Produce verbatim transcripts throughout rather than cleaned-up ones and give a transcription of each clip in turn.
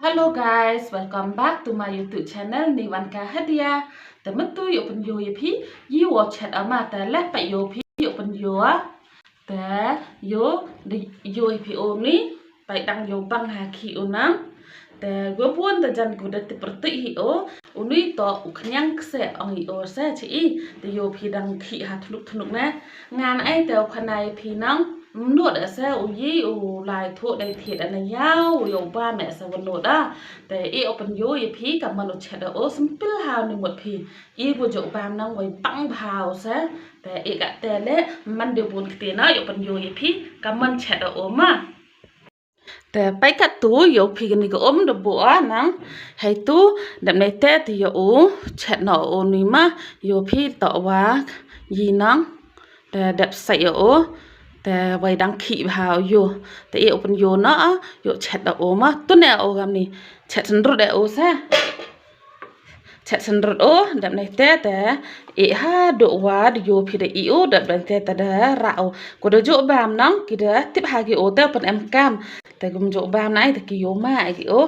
Hello guys, welcome back to my YouTube channel, Niwanka Hadia. Te mynta ïoh pynïoh ïa phi, ïoh chet ama te leh pat ïoh phi ïoh pynïoh. Te ïoh, ïoh ïa phi o ni, pat dang ïoh bang ha ki u nang. Te ïoh bun te jan ku da tip pyrtuh hi o, u ni to u khñiang kse ong i o se chi i, te ïoh phi dang khi ha thnuk thnuk ne. Ngan ai te u khana ïa phi nang, mnut da se u yi u lai thu dai thied ana yau, u ïoh ba me se wano da. Te i o pynïoh ïa phi ka man u chet da o simple ha ni mut phi. I bu jok bam nang wai bang bha u se. Te i ka te le man de bun kti na ïoh pynïoh ïa phi ka man chet da o ma. Te pai ka tu ïoh phi kani ka um da bu a nang. Hai tu dep nei te te ïoh u chet na o ni ma ïoh phi to wa yi nang. Te dep sai ïoh o. Te wai dang khi bha ïoh. Te ïoh pynïoh na ïoh chet da o ma. Tu ne o gam ni. Chet sendrut da o sa. Chet sendrut o, dep nei te te. I ha do wa do ïoh phi da i o, dep nei te te da ra o. Ko da jok bam nang, ki da tip ha ki o te pyn em kam. Te kum jok bam nai te ki ïoh ma ki o.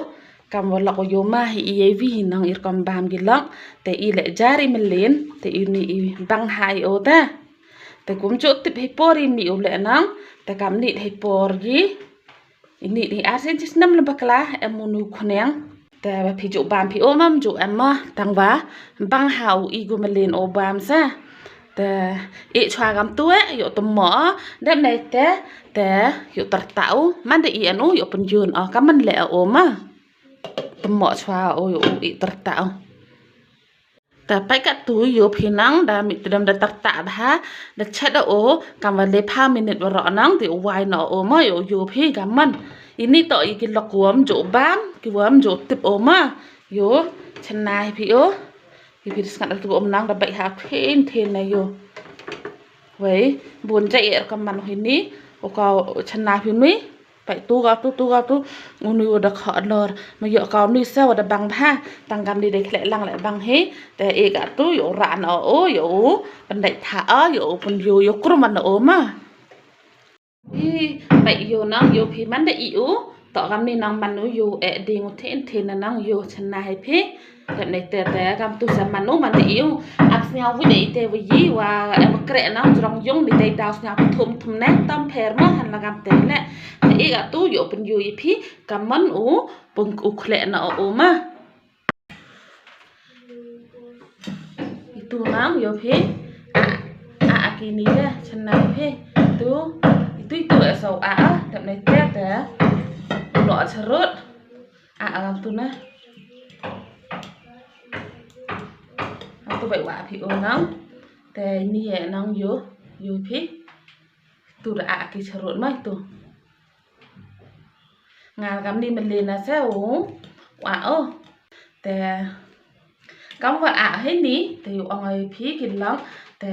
Kam wa lok ïoh ma hi i ei wi nang i rukom bam ki lok. Te i le jari melin, te i ni i bang ha i o te. Te kum jok tip hi por i mi o le nang, te kam ni hi por gi. Ini di asin cis nam lem bakla em unu khniang. Te ba phi juk bam phi o mam juk em ma tang ba bang ha u i gu melin o bam sa. Te i chwa gam tu e ïoh tu mo dep nei te te ïoh terta u man de i anu ïoh penjun o ka man le o ma. Tu mo chwa o ïoh u i terta u. Te pai ka tu ïoh phi nang da mi tudam da tak tak bha da chet da o kam wa le pha minit wa ro nang ti wai no o ma ïoh ïoh phi ka man. Ini to i ki lok wam jo bam ki wam jo tip o ma ïoh chennai phi o. Ki phi skat tu om nang da bai ha thin thin na ïoh. Wei bun jai er ka man hini o ka chennai phi mi. Pai tu ka tu tu ka tu. Unu wa da kha lor ma ïoh ka unu se wa da bang bha. Tang kam ni dei khlek lang leh bang hi. Te i ka tu ïoh ran o o ïoh u. Pendai tha o ïoh u pun ïoh ïoh krum an o ma. I pai ïoh nang ïoh phi man da i u. Tok kam ni nang man u ïoh e ding u thin thin nang ïoh chennai phi. Dep nei te te kam tu sa man u man te iu ap sniaw wi dei te wi yi wa em kre nang jrong yung ni dei daw sniaw thum thum ne tam pher ma han la kam te ne. Te i ka tu ïoh pun ïoh i phi kam man u pun u khle na o ma. Itu nang ïoh phi a a a ki ni de chennai phi tu itu itu e so a a dep nei te te no a charut. A a tu na. Atu bai wa phi o nang. Te ni e nang ïoh ïoh phi. Tu da a ki charut mai tu. Nga kam ni melin na se u wa o. Te kam wa a he ni te ïoh ong ai phi ki long te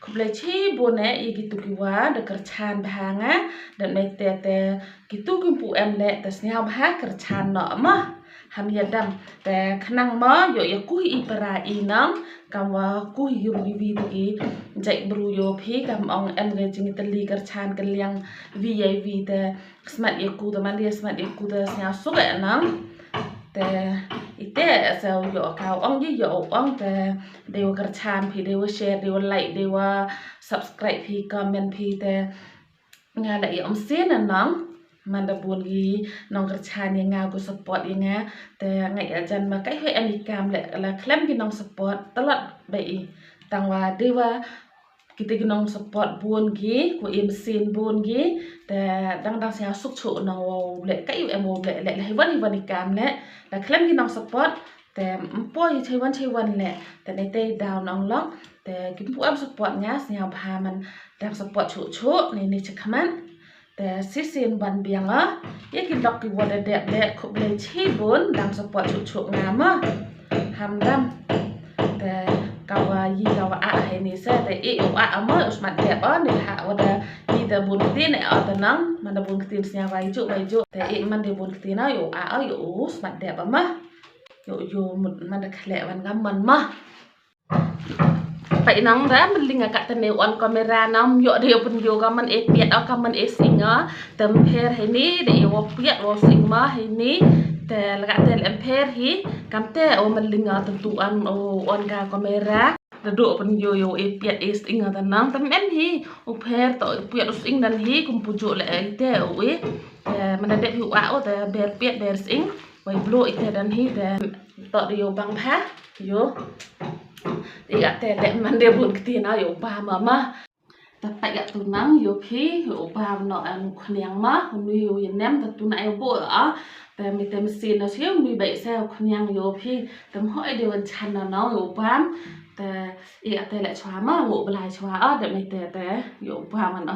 khublei chi bun e i ki tu ki wa da kyrchan bha nga da nei te te ki tu ki pu em le te sniaw bha kyrchan no ma. Ham ya dam te khnang ma ïoh ïa ku i para i nang kam wa ku yung i wi tu ki jai bru ïoh phi kam ong em ga jing tali kyrchan kaliang wi ya wi te. Smat ïa ku te man ïa smat ïa ku te sniaw suk e nang. Te ite sa ïoh ka ong ji ïoh ong te dei wa kyrchan phi dei wa share dei wa like dei wa subscribe phi comment phi te. Nga la ïa um sien nang man da bun gi nong kyrchan ïa nga ku support ïa nga. Te nga ïa jan ma kai hoi ani kam le la khlem gi nong support talat ba i tang wa dei wa kita ki nong support bun gi ku im sin bun gi. Te dang dang sia suk chu nong wow le ka iu em wow le le le wan wan i kam le la khlem ki nong support. Te mpo i chai wan chai wan le te ne te down nong long te ki mpo em support nga sia bha man dang support chu chu ni ni chakman. Te sisin ban biang a ïa ki lok ki wa da dep le khublei chi bun dang support chu chu nga ma. Ham dam te ka wa yi ka wa a hai ni se te i u a a ma u smat dep a ni ha wa da yi da bun kti ne a da nang man da bun kti snya wa i ju wa i ju te i man da bun kti na u a a u smat dep a ma. Yu yu mut man da khle wan ngam man ma. Pai nang da mling ka tane on kamera nam yo de pun yo ka man e piat o ka man e singa. Tem pher hini de yo piat wo sing ma hini. Te lagak te lem pher hi, kam te o maling a tentu an o on ka kamera. Te do pen yo yo e piat e sing a tenang tem en hi, u pher to piat u sing dan hi, kum pujuk le e te o e. Te mana dep hi u a o te ber piat ber sing, wai blo i te dan hi te to de yo bang pha, yo. Te ya te lem man de bun kti na yo ba mama. Te pat ïa tu nang yo phi, yo ba no an khniang ma, nui yo yenem te tu na yo bo a. Te mi te msi na si nui bai se khniang yo phi. Te mo ide wan chan na no yo ba. Te ïa te le chwa ma, wo blai chwa a, de mi te te yo ba ma no.